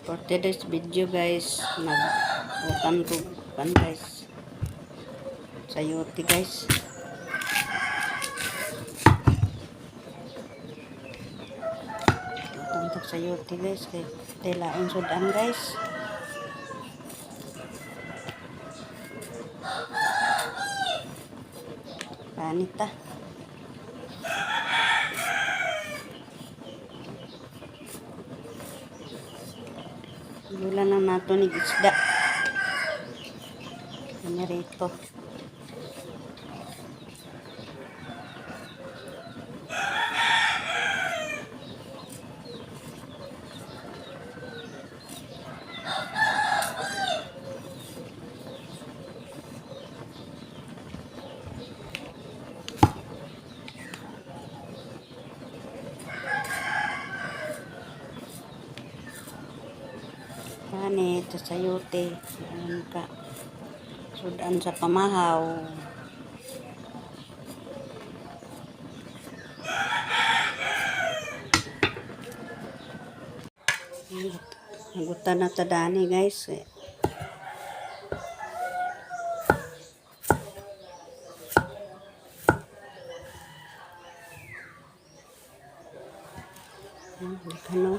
For today's video, guys, mag-utan ko pan, guys. Sayote, guys. Utan to sayote, guys, kay tilain sudan, guys. Panita. Gula na nato ni isda. Pinirito. Panit sa sayote. Ayan ka. Sudan sa pamahaw. Nagutan na ta dani, guys. Ano?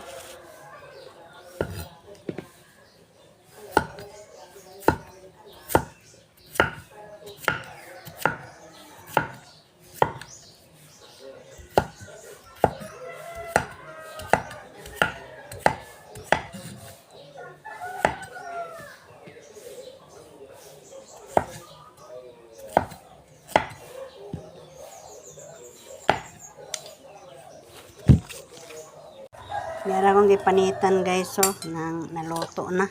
Meron akong gipanitan, guys, so nang naluto na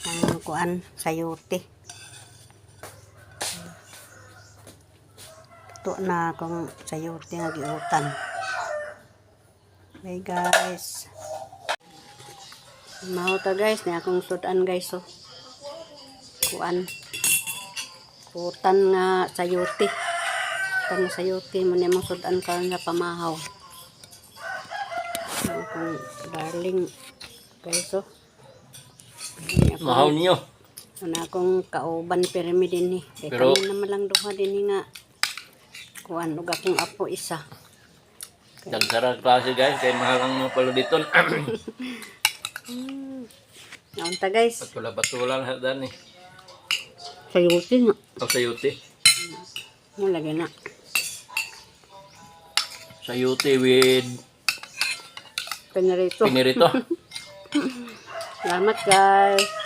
ng kuan sayote. Luto na akong sayote nga giutan. Bye, guys. Mao ta, guys, ni akong sudan, guys, so. Kuan. Utan nga sayote. Utan nga sayote mo ni mong sudan karon sa pamahaw. Ang akong darling, guys, oh. Ano Mahaw niyo. Ano akong kauban pirmi din eh. Kay kami naman lang duha din eh nga kuan ug akong apo isa. Dagsara klase, guys, kay mahal ang mga palo dito. Naunta, guys. Patula-patula lahat dan eh. Sayuti nga. Ang sayote. Mo lagi na. Sayote with Pinirito. pinirito. Salamat, guys.